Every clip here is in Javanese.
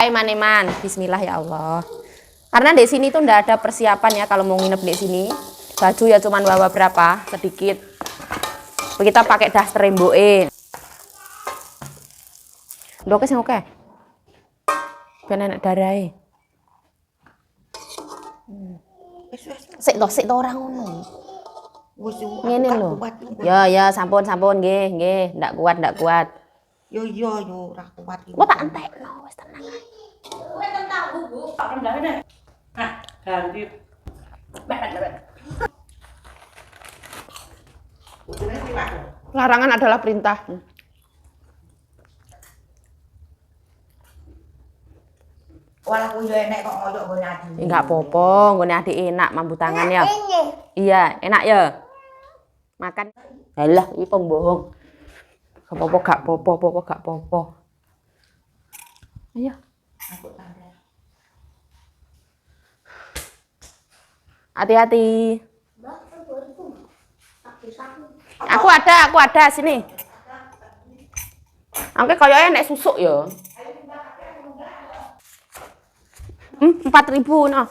Eman-eman, bismillah ya Allah. Karena di sini tuh ndak ada persiapan ya kalau mau nginep di sini. Baju ya cuman bawa berapa, sedikit. Kita pakai daster mboke. Ndoke sing oke. Ben enek darahe. Wis wis Sik to ora ngono. wis aku Ngene gak lho. kuat. Ya ya sampun sampun nggih nggih, ndak kuat ndak kuat. Yo yo yo ora kuat iki. Engko tak entekno wis tenang ae. Nah, ganti. Larangan adalah perintah. Walah ku yo enek kok ngoyok nggone adi. Enggak apa-apa, nggone adik enak mampu tangan ya. Iya, enak ya. Makan. Alah, ini pembohong. Gak apa-apa, gak apa-apa, apa-apa, gak apa-apa. Ayo. Hati-hati. Aku ada sini. Angke kayaknya nek susuk ya. 4.000 noh.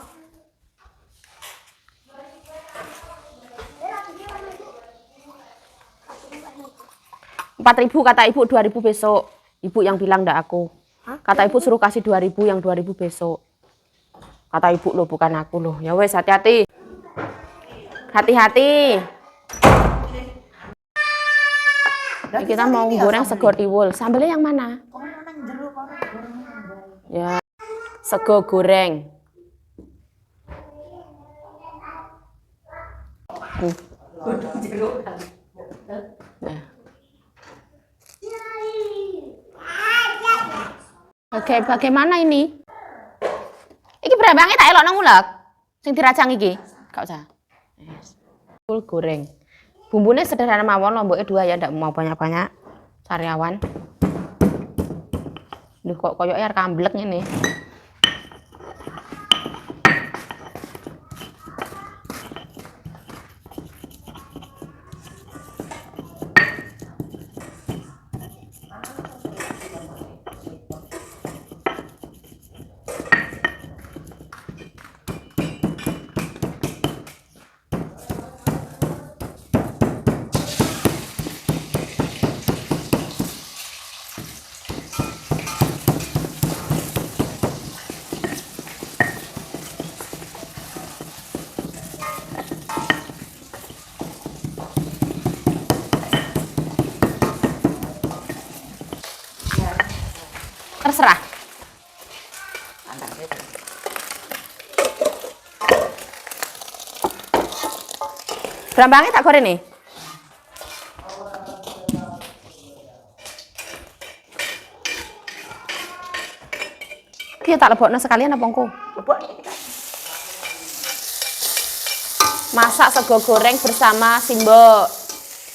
4.000 kata ibu, 2.000 besok. Ibu yang bilang ndak aku. Kata ibu suruh kasih 2.000, yang 2.000 besok. Kata ibu loh, bukan aku loh. Ya wes, hati-hati. Hati-hati. Ini kita mau goreng sego tiwul. Sambelnya yang mana? Kono nang jero kono goreng. Ya. Sego goreng. Nah. Oke, bagaimana ini? Iki brambangnya tak elok nang ulek. Sing dirajang iki. Gak usah. Yes. Full goreng. Bumbunya sederhana mawon, lomboknya 2 ya, ndak mau banyak-banyak. Sariawan. Duh kok koyoke arep kamblek ngene. Terserah. Brambangnya tak goreng nih. Ki tak lebokno sekalian apa engko? Lebok. Masak sego goreng bersama Simbo.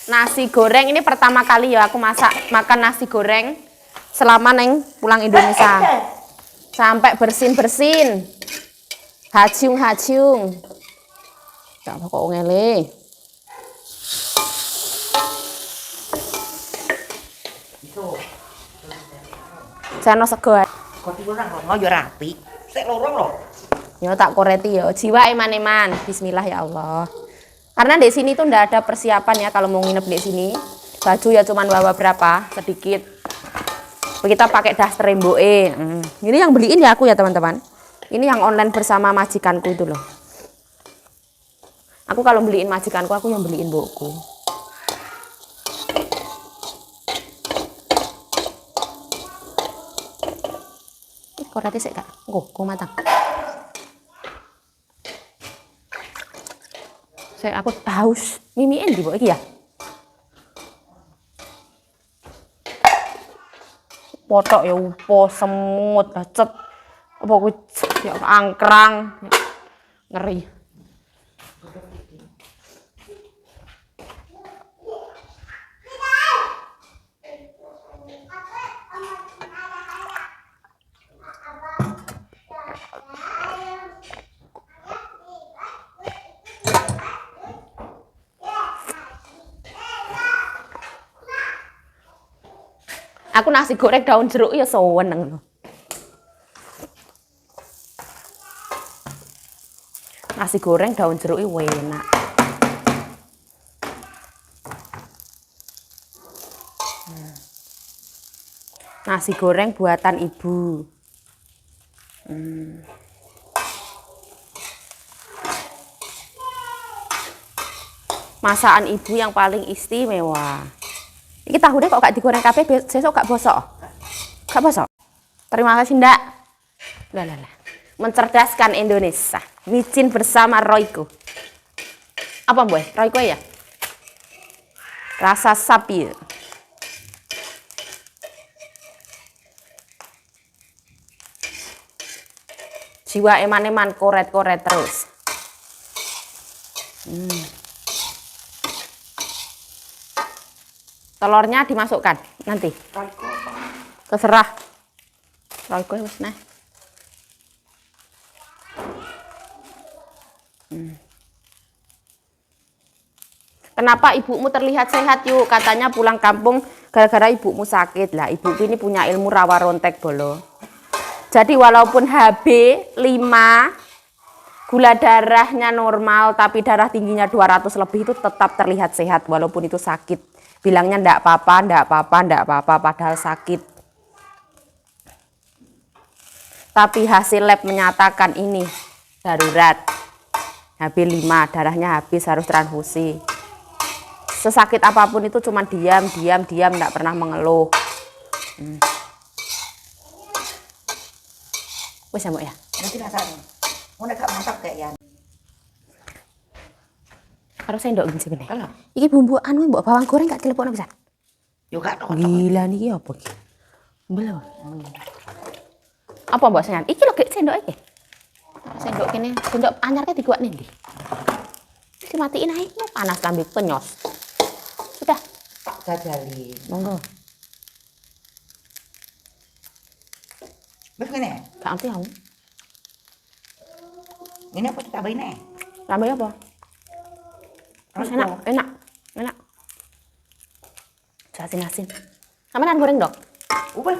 Nasi goreng ini pertama kali ya aku masak makan nasi goreng selama neng pulang Indonesia. Sampai bersin-bersin. Haciung-haciung. Gak apa kok ngele. Jano sego. Kok tiwul nang rono yo rapi. Sik lorong lho. Ya tak koreti ya. Jiwa eman-eman. Bismillah ya Allah. Karena di sini tuh ndak ada persiapan ya kalau mau nginep di sini. Baju ya cuman bawa berapa, sedikit. Kita pakai daster mboke. Ini yang beliin ya aku ya teman-teman. Ini yang online bersama majikanku itu loh. Aku kalau beliin majikanku, aku yang beliin mbokku. Ih, koreti sik gak? Engko, engko matang. Saya aku haus. Mimiin di mbok iki ya. Potok ya upo semut bacet. Apa kuwi ya angkrang. Ngeri. Aku nasi goreng daun jeruk ya seneng lho. Nasi goreng daun jeruk iki enak. Nasi goreng buatan ibu. Masakan ibu yang paling istimewa. Iki tahunya kok gak digoreng kabeh, sesuk gak bosok. Gak bosok. Terima kasih, Ndak. Lah lah lah. Mencerdaskan Indonesia. Micin bersama Royco. Apa, Boy? Royco ya? Rasa sapi. Jiwa eman-eman koret-koret terus. Telurnya dimasukkan nanti. Terserah. Royco wis nah. Kenapa ibumu terlihat sehat yuk? Katanya pulang kampung gara-gara ibumu sakit. Lah, ibuku ini punya ilmu rawa rontek bolo. Jadi walaupun HB 5, gula darahnya normal tapi darah tingginya 200 lebih itu tetap terlihat sehat walaupun itu sakit. Bilangnya ndak apa-apa, ndak apa-apa, ndak apa-apa padahal sakit. Tapi hasil lab menyatakan ini darurat. HB 5, darahnya habis harus transfusi. Sesakit apapun itu cuma diam, diam, diam, ndak pernah mengeluh. Wis ya, Mbok ya? Nanti rasane. Ngono gak masak kayak ya. Karo sendok gini sini. Kalau Iki bumbu anu mbok bawang goreng gak dilepokno pisan. Yo gak tok. Gila niki apa iki? Belum. Apa mbok sengan? Iki lho gek sendok iki. Sendok kene, sendok anyar ke diguwakne ndi? Iki matiin ae, panas lambe penyos. Sudah, Tak jajali. monggo. Wis ngene. Gak ngerti aku. Ini apa ditambahin nih? Tambahin apa? Terus enak, enak, enak. Asin-asin. Sampeyan goreng dok? Wes.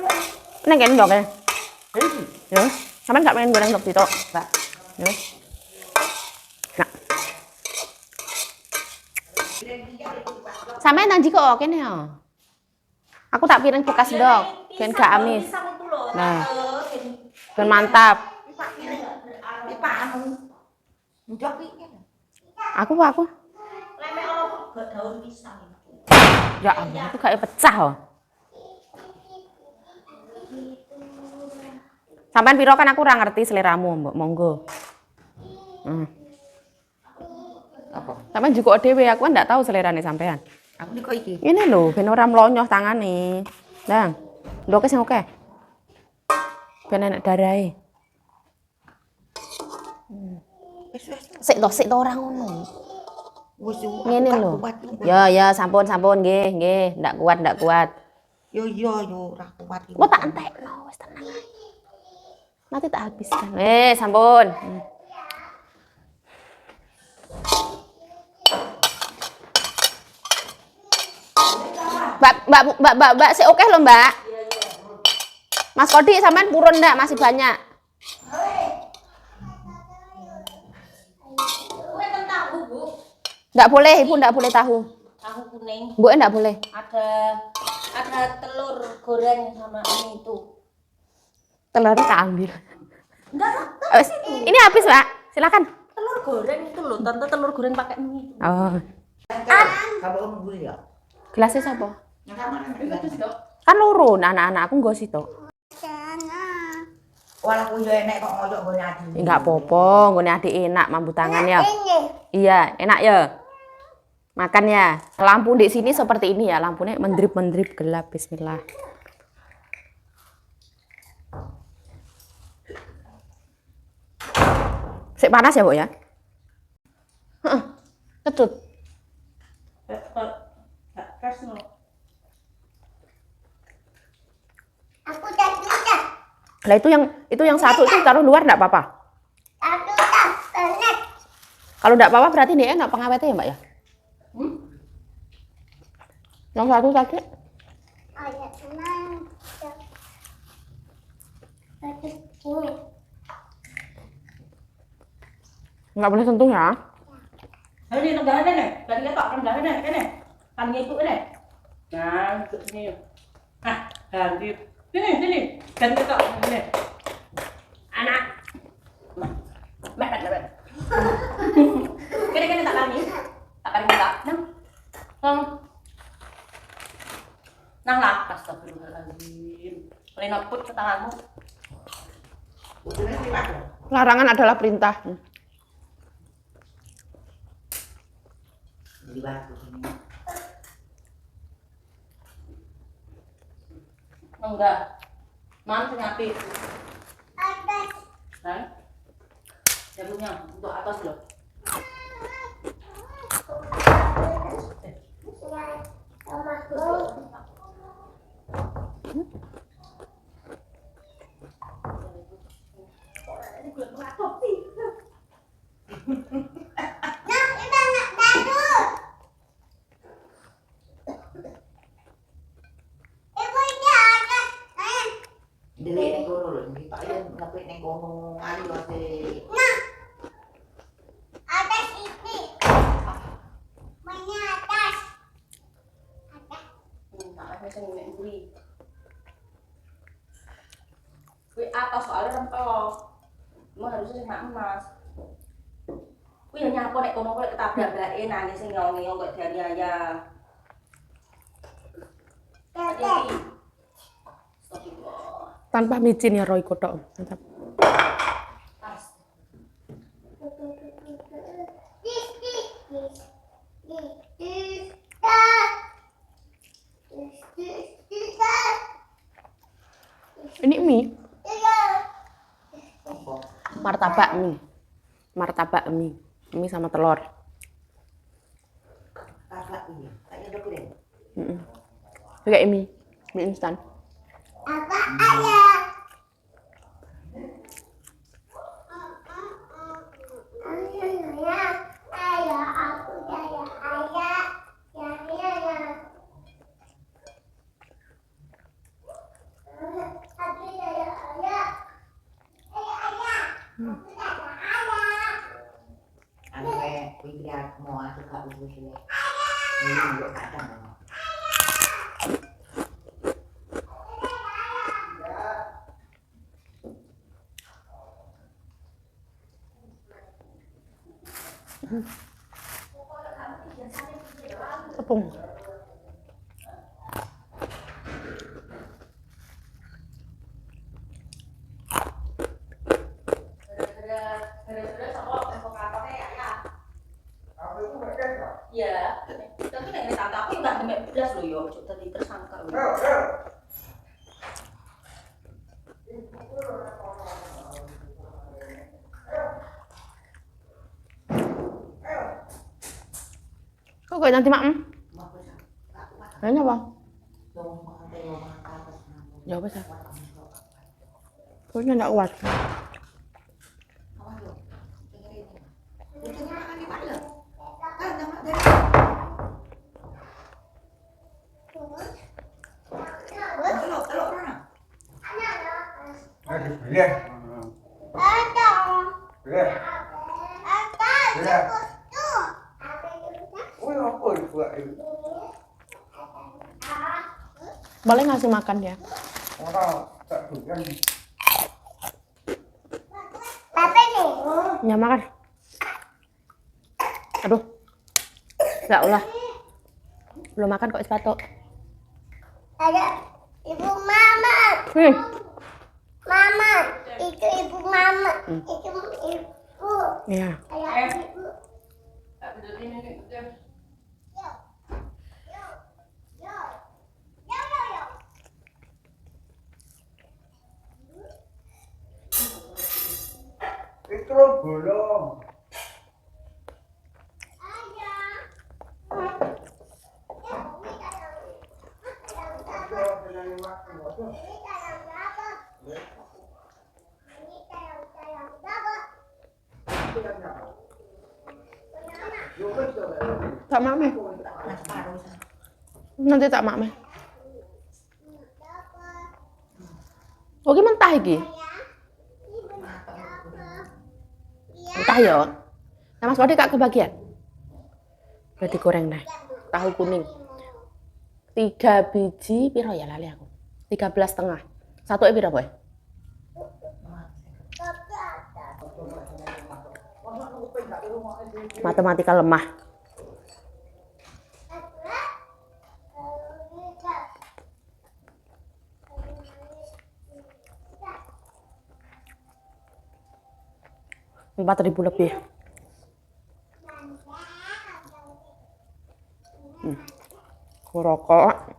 Neng kene dok ya. Iki. Ya wis. Sampeyan gak pengen goreng dok Tito? Mbak. Ya wis. Nah. Sampeyan nang jiko kene ya. Aku tak piring bekas dok, ben gak amis. Nah. Ben mantap. Pak anu. Ndok iki. Aku apa aku? Lemek ono kok daun pisang. Ya ampun, itu kayak pecah oh. Sampeyan piro kan aku ora ngerti seleramu, Mbok. Monggo. Apa? Sampeyan juga dhewe, aku kan ndak tahu selerane sampean. Aku niko iki. Ini lho, ben ora mlonyoh tangane. Ndang. Ndoke sing akeh. Ben enek darahe. Wis wis. Sik to ora ngono. Wis Ngene lho. Ya ya, sampun sampun nggih, nggih, ndak kuat, ndak kuat. Yo yo yo ora kuat iki. Engko tak entekno, wis tenang ae. Nanti tak habiskan. Sampun. Mbak, mbak, mbak, mbak, mbak, sik oke lho, Mbak. Mas Kodi sampean purun ndak? Masih banyak. Tahu, Bu. Ndak boleh, Ibu ndak boleh tahu. Tahu kuning. Bu ndak boleh. Ada telur goreng sama ini itu. Telurnya tak ambil. Enggak lah, Wes, ini habis, Mbak. Silakan. telur goreng itu loh, tante telur goreng pakai mie. Oh. Kalau om gue ya. Gelasnya siapa? Yang kamar. Kan loro, nah, anak-anak aku nggo situ. Walah aku yo enek kok ngoyok nggone adi. Enggak apa-apa, nggone adik enak mambu tangan ya. Iya, enak ya. Makan ya. Lampu di sini seperti ini ya, lampunya mendrip-mendrip gelap. Bismillah. Sik panas ya, Bu ya? Heeh. Kecut. Aku tak. Lah itu yang satu itu taruh luar enggak apa-apa. Aku tak banget. Kalau enggak apa-apa berarti dia enak pengawetnya ya, Mbak ya? Yang satu tadi Oh ya, tenang. Satu gini. Nggak boleh sentuh ya. Ayo nih tenggane nih. Ben ketok tenggane nih kene. Kan ibu ini. Nah, sini. Nah, ganti. Sini, sini. Ben ketok sini. Anak. Mek, mek, mek. Kene kene tak paringi. Tak paringi tak. Nang. Nang. Nang lah, astagfirullahaladzim. Lena put ke tanganmu. Larangan adalah perintah. Enggak. Mam sing apik. Hah? Jagungnya untuk atas loh. Delik ning kono lho, iki Pak yo ngepik ning kono, ali lho sik. Nah, atas ini. Mana atas? Atas. Nah, sing nek kuwi. Kuwi atas soalnya rempel. Emang harusnya sing emas. Kuwi yo nyapo nek kono kok ketabrak blake nangis sing ngong-ngong kok dianiaya. Teteh. Astagfirullah. Tanpa micin ya Royco tok. Mantap. Pas. This, this, this, this, this, that. This, this, this, that. Ini mie. This, Martabak mie. Martabak mie. Mie sama telur. Tabak piye? Kayaknya udah keren. Kayak mie. Mie instan. Apa ayah? Ayah, ayah, aku ayah, ayah, ya, ya, ya. Aku ayah, ayah, ayah, ayah, aku ayah, ayah. Anu kayak kuwi mau aku gak wis ya. Ini yo kadang. Tepung. Gara-gara sapa evokatore ya ya. Iya. Tapi nek tante aku enggak demek blas lho yo, ojo dadi tersangka lho. Kok gak nanti makan? Kayaknya apa? Ya apa sih? Perutnya nggak kuat. Boleh ngasih makan ya? Ya makan. Aduh. Ya Allah. Belum makan kok sepatu. Ada ibu mama. Mama, itu ibu mama. Itu ibu. Iya. Ada ibu. Yo. Yo. Yo. Yo yo yo. Itu bolong. Ayah. Tak mame. Nanti tak mame. Oke mentah iki. Mentah ya. Nah, Mas Kode gak kebagian. Berarti goreng nah. Tahu kuning. 3 biji piro ya lali aku. 13,5. Satu piro, Boy? Matematika lemah. 4.000 lebih. Rokok.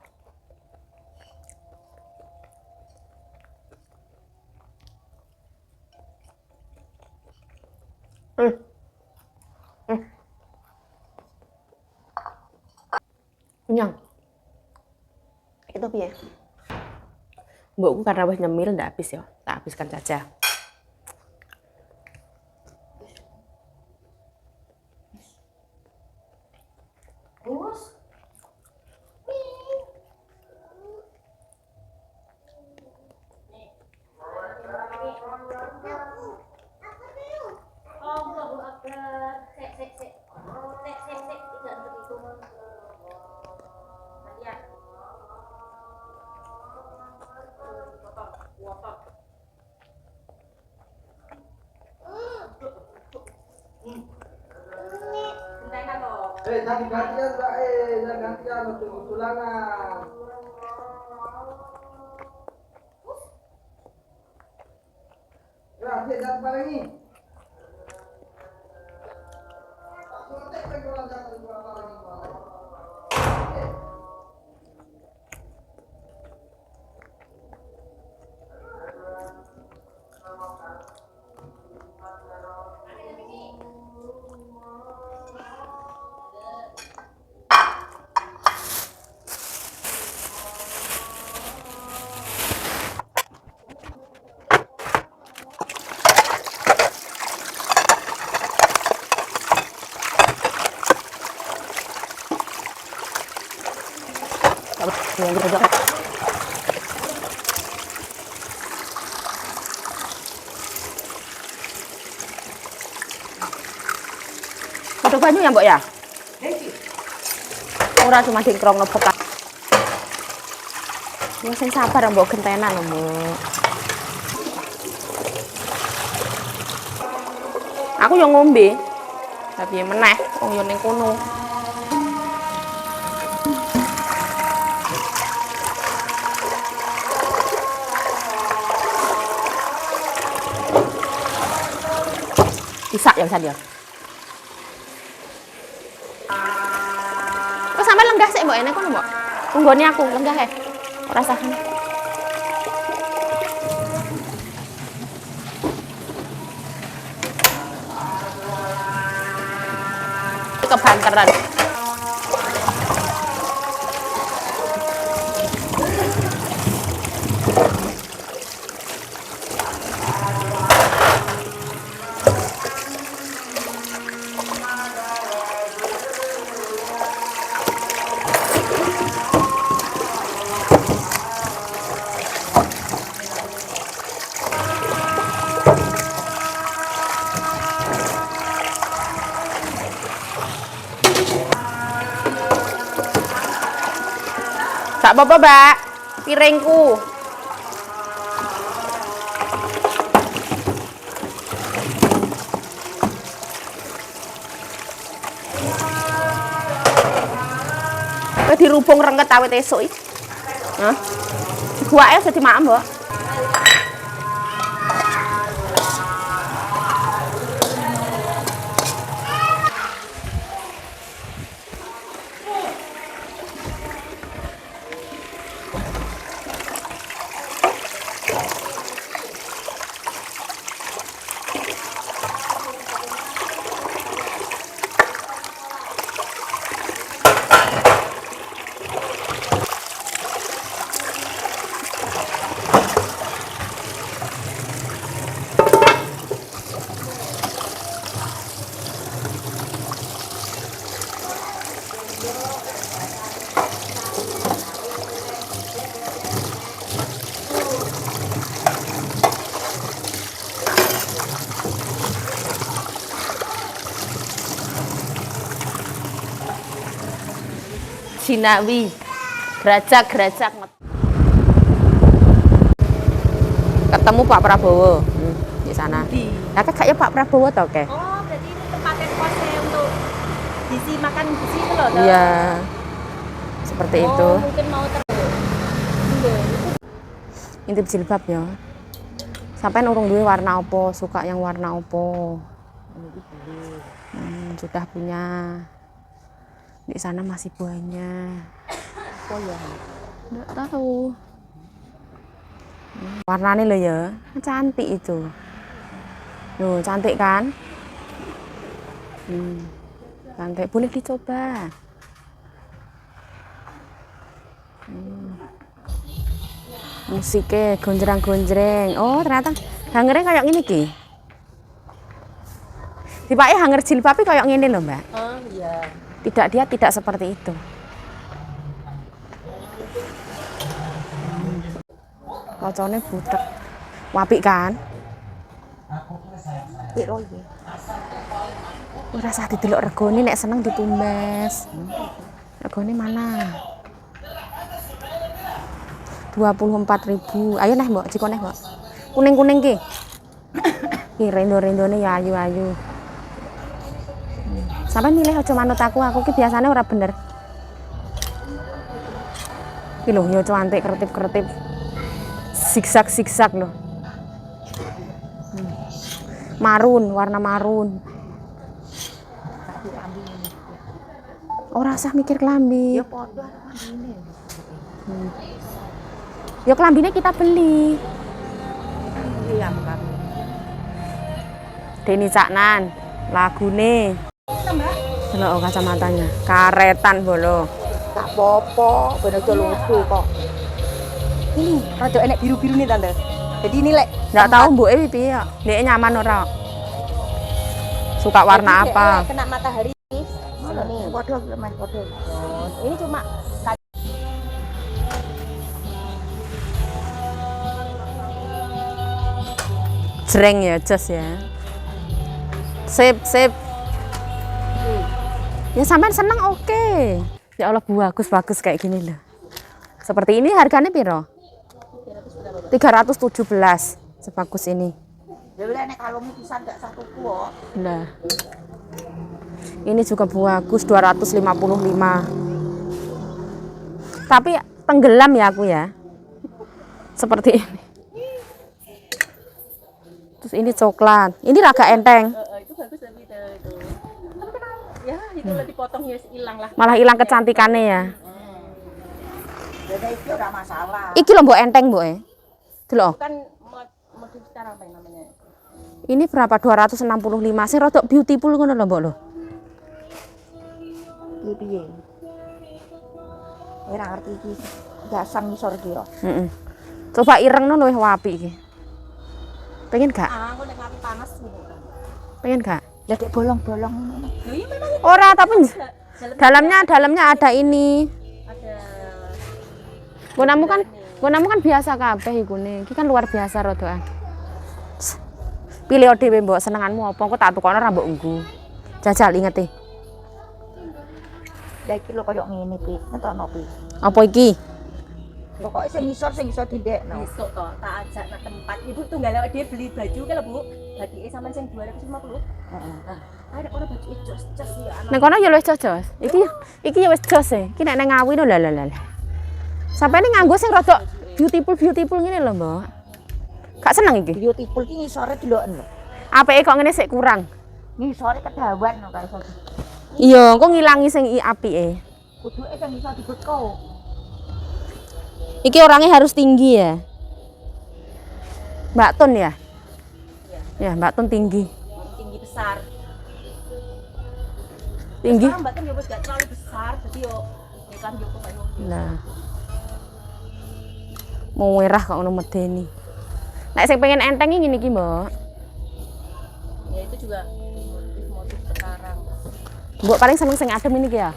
Kenyang. Itu piye? Mbokku karena wis nyemil ndak habis ya. Tak habiskan saja. Terus Allahu Akbar. Sek sek sek. Sek sek sek tidak untuk itu. Lihat. Jangan gantian, Mbak. Jangan gantian untuk tulangan. Ya, jangan barengi. Udah banyu ya, Mbok ya? Ora cuma dingkrong nopo ta. Ya sing sabar mbok gentenan lho, Mbok. Aku yo ngombe. Tapi meneh wong yo ning kono. Isak ya bisa dia. Kok sampe lenggah sik mbok enek kono mbok. Tunggone aku lenggah e. Ora usah. Kebanteran. Gak apa-apa, Mbak. Piringku. Kowe dirubung rengket awit esuk iki. Hah? Guwake wis dimaem, Mbok. Jinawi. Gerajak-gerajak. Ketemu Pak Prabowo di sana. Nah, kayaknya Pak Prabowo toh, ke? Oh, berarti ini tempatnya kosnya untuk gizi makan gizi itu loh. Iya. Seperti itu. Mungkin mau Intip jilbab ya. Sampai urung duwe warna opo, suka yang warna opo. Sudah punya. Di sana masih banyak. Apa ya? Nggak tahu. Warnanya loh ya, cantik itu. Loh, cantik kan? Cantik, boleh dicoba. Musiknya gonjreng-gonjreng. Oh, ternyata hangernya kayak gini ki. Dipake hanger jilbab kayak gini loh, Mbak. Oh, iya. Tidak, dia tidak seperti itu. Kocone butek. Wapik kan? Piro iki? Ora usah didelok regone, nek seneng ditumbas. Regone mana? 24.000. Ayo neh, Mbok, jiko neh, Mbok. Kuning-kuning ki. Ki rendo-rendone ya ayu-ayu. Sampai milih aja manut aku ki biasanya ora bener. Ki lho, yo cantik kertip-kertip. Zigzag-zigzag loh. Marun, warna marun. Ora usah mikir klambi. Ya padha klambine. Ya klambine kita beli. Iya, klambi. Denny Caknan, lagune. Delok kacamatanya, karetan bolo. Gak apa-apa, ben aja lucu kok. Ini rada enek biru-biru nih tante. Jadi ini lek nggak tahu mboke piye ya. Ndek nyaman ora? Suka warna Jadi, apa? Kena matahari. Ini padha lemah padha. Ini cuma jreng ya, jos ya. Sip, sip. Ya sampean seneng oke. Ya Allah bagus-bagus kayak gini loh. Seperti ini harganya piro? 317 sebagus ini. Lha nek kalungnya pisan gak satu tuku kok. Nah. Ini juga bagus 255. Tapi tenggelam ya aku ya. Seperti ini. Terus ini coklat. Ini raga enteng. Itu bagus tapi itu. Tapi kenapa? Ya, itu lah dipotong ya hilang lah. Malah hilang kecantikannya ya. Jadi iki ora masalah. Iki lho mbok enteng mbok e. Delok. Bukan modif sekarang apa yang namanya? Ini berapa? 265. Sing rodok beautiful ngono lho mbok lho. Iki piye? Ora ngerti iki. Gasan ngisor iki yo. Heeh. Coba irengno luwih apik iki. Pengen gak? Ah, aku nek ngapi panas gitu. Pengen gak? Lah dek bolong-bolong ngono. Lho iya memang Ora, tapi dalamnya ada ini. ada. Nggonamu kan biasa kabeh ikune. Iki kan luar biasa rodokan. Pilih dhewe mbok senenganmu apa, engko tak tukono ra mbok nggo. Jajal ingete. Lah iki lho koyo ngene pi, ngetono pi. Apa iki? Pokoke sing ngisor sing iso dindekno. Besok toh tak ajak nang tempat ibu tunggal lewat dia beli baju kan lho Bu. Batike sampean sing 250. Heeh. Nah, ada kono baju jos-jos ya anak. Ning kono ya luwih jos. Iki ya wis jos e. Iki nek nang Ngawi lho lah lah lah. Sampeyan nganggo sing rada beautiful ngene lho, Mbok. Gak seneng iki. Beautiful ki ngisore deloken lho. Apike kok ngene sik kurang. Ngisore kedawan kok iso. Iya, engko ngilangi sing apike. Kuduke sing iso dibeko. Iki orangnya harus tinggi ya. Mbak Tun ya? Ya, Mbak Tun tinggi. Tinggi besar. Tinggi. Sekarang Mbak Tun ya wis gak terlalu besar, jadi yo ya kan yo kok yo. Nah. Mau merah kok ngono medeni. Nek sing pengen enteng iki ngene iki, Mbok. Ya itu juga motif-motif sekarang. Mbok paling seneng sing adem ini ki ya.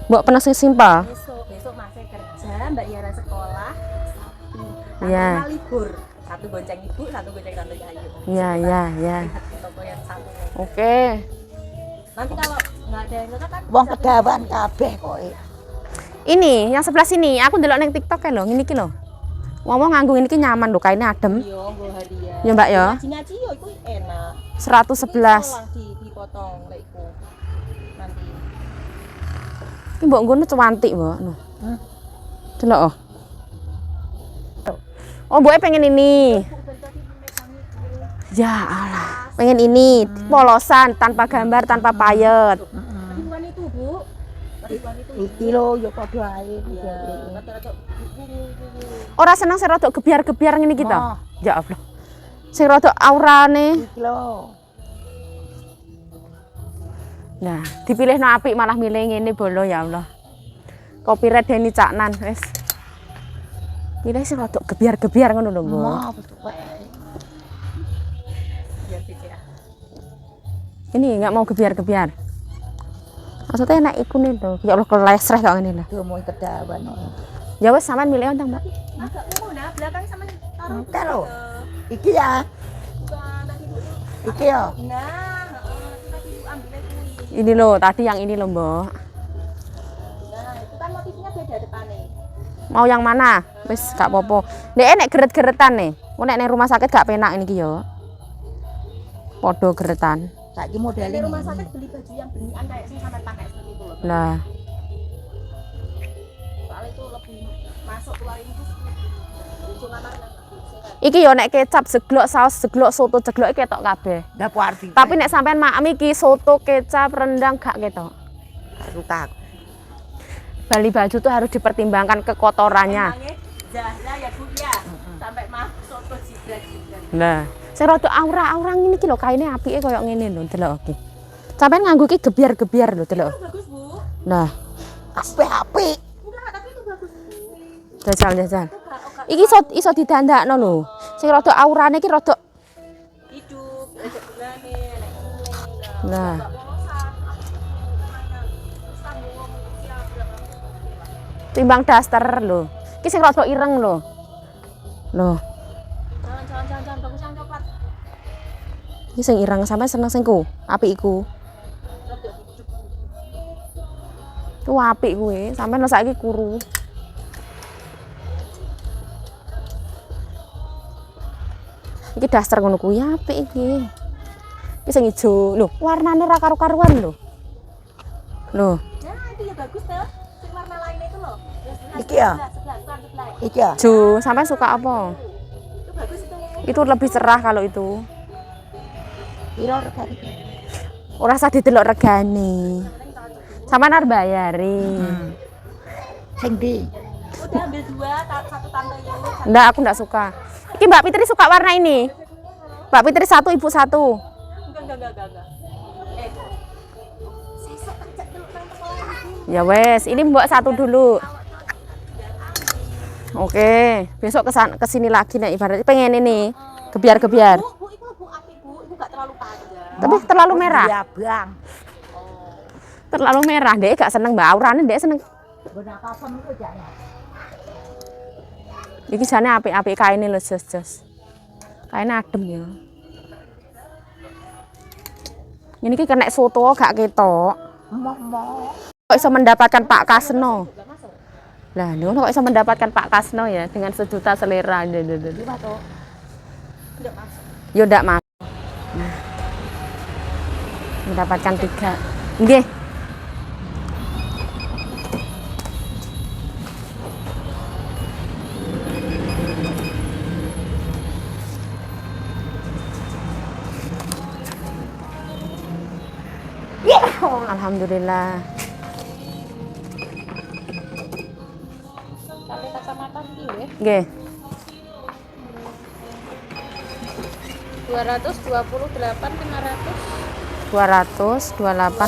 Mbok pernah sing simpel. Besok masih kerja, Mbak Yara sekolah. Iya. Tante libur. Satu gonceng ibu, satu gonceng tante Ayu. Iya, iya, iya. Lihat di toko yang satu. Oke. Nanti kalau Enggak ada yang kan. Wong kedawan kabeh kok. Ini yang sebelah sini, aku ndelok nang TikTok kae lho, ngene iki lho. Wong-wong nganggo ngene iki nyaman lho, kaine adem. Iya, nggo hadiah. Ya, Mbak ya. Ngaji-ngaji yo iku enak. 111. Iso lah dipotong lek iku. Nanti. Iki mbok nggono cuantik, Mbok. Noh. Delok oh. Oh, mboke pengen ini. Ya Allah, pengen ini polosan tanpa gambar, tanpa payet. Tapi bukan itu, Bu. Tapi bukan itu. Iki lho ya padha ae. Iya, rada-rada ungu-ungu. Ora seneng sing rada gebyar-gebyar ngene iki to. Oh. Ya Allah. Sing rada aurane. Iki lho. Nah, dipilih no apik malah milih ngene bolo ya Allah. Copyright Deni Caknan wis. Pilih sing rada gebyar-gebyar ngono lho, Mbok. Mau tuwek. Ini nggak mau gebyar-gebyar. Maksudnya enak iku nih lho. Ya Allah kelesreh kok ngene lho. Yo mau kedawan kok. Ya wis sampean milih ontang, Mbak. Agak ungu nah, belakang sama taruh. Entar lho. Iki ya. Bukan tadi Bu. Iki ya. Nah, heeh, tadi Bu ambilnya kuwi. Ini loh, tadi yang ini loh, Mbok. Nah, itu kan motifnya beda depannya. Mau yang mana? Wis gak apa-apa. Nek nek geret-geretan nih. Engko nek nang rumah sakit gak penak ini ki yo. Podo geretan. Saiki modele Di rumah ngene. sakit beli baju yang benian kayak sing sampean pakai seperti itu loh. Lah, Soalnya itu lebih masuk keluar ini tuh ujung kamar yang lebih sehat. iki yo nek kecap jeglok, saus jeglok, soto jeglok iki ketok kabeh. Lah puarti. Tapi nek sampean maem iki soto, kecap, rendang gak ketok. suka. Bali baju tuh harus dipertimbangkan kekotorannya. Emangnya Zahra ya Bu ya, sampai mah soto jibrat-jibrat. Nah, sing rada aura-aura ngene iki lho kaine apike koyo ngene lho delok iki. Sampean nganggo iki gebyar-gebyar lho delok. Bagus Bu. Nah, Kabeh apik. Enggak, tapi itu bagus Bu. jajal-jajal. Iki iso didandakno lho. Sing rada aurane iki rada Hidup, ada bungane, enek kuning. Nah. Timbang daster lho. Iki sing rada ireng lho. Lho, Jangan, jangan, jangan, jangan, bagus yang coklat. iki sing ireng sampean seneng sing ku, apik iku. Ku apik kuwi, sampean lho saiki kuru. Iki daster ngono kuwi apik iki. Iki sing ijo. Lho, warnane ra karu-karuan lho. Lho, Nah, itu ya bagus tuh. Sing warna lainnya itu loh. Ya, sebelah, Iki ya? Sebelah, sebelah, bukan sebelah. Iki ya. Jo, sampean suka apa? Itu bagus itu. Itu lebih cerah kalau itu. Piro regane? Ora usah didelok regane. Sampean arep bayari. Sing ndi? Udah ambil dua, satu tante yang satu. Ndak, aku ndak suka. Iki Mbak Fitri suka warna ini. Mbak Fitri satu, ibu satu. Enggak. Eh, sesuk tak cek dulu nang toko lagi. Ya wes, ini mbok satu dulu. Oke, besok ke sini lagi nek ibaratnya pengen ini gebyar-gebyar. Bu, Bu, iku Bu apik Bu, iku gak terlalu panjang. Tapi terlalu merah. Iya, Bang. Terlalu merah, dek gak seneng Mbak aurane, dek seneng. Iki jane apik-apik kaine lho, jos-jos. Kaine adem ya. Ini iki kena soto gak ketok. Moh-moh. Kok iso mendapatkan Pak Kasno? Lah, lho kok iso mendapatkan Pak Kasno ya dengan sejuta selera. Yo ndak masuk. Nah. Mendapatkan 3. Nggih. Alhamdulillah. Sampai kacamata iki ya. Nggih. 228 500. 228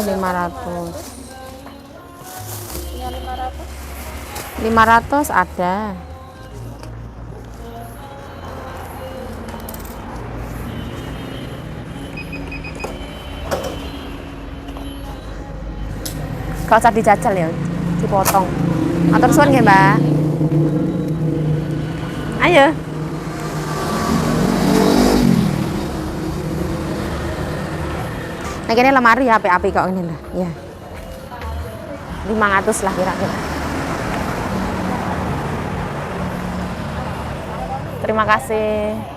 500. Punya 500. 500 ada. Gak usah dijajal ya, dipotong. Matur suwun nggih, Mbak. Ayo. Nah, ini lemari ya, apik-apik kok ini lah. Ya. 500 lah kira-kira. Terima kasih.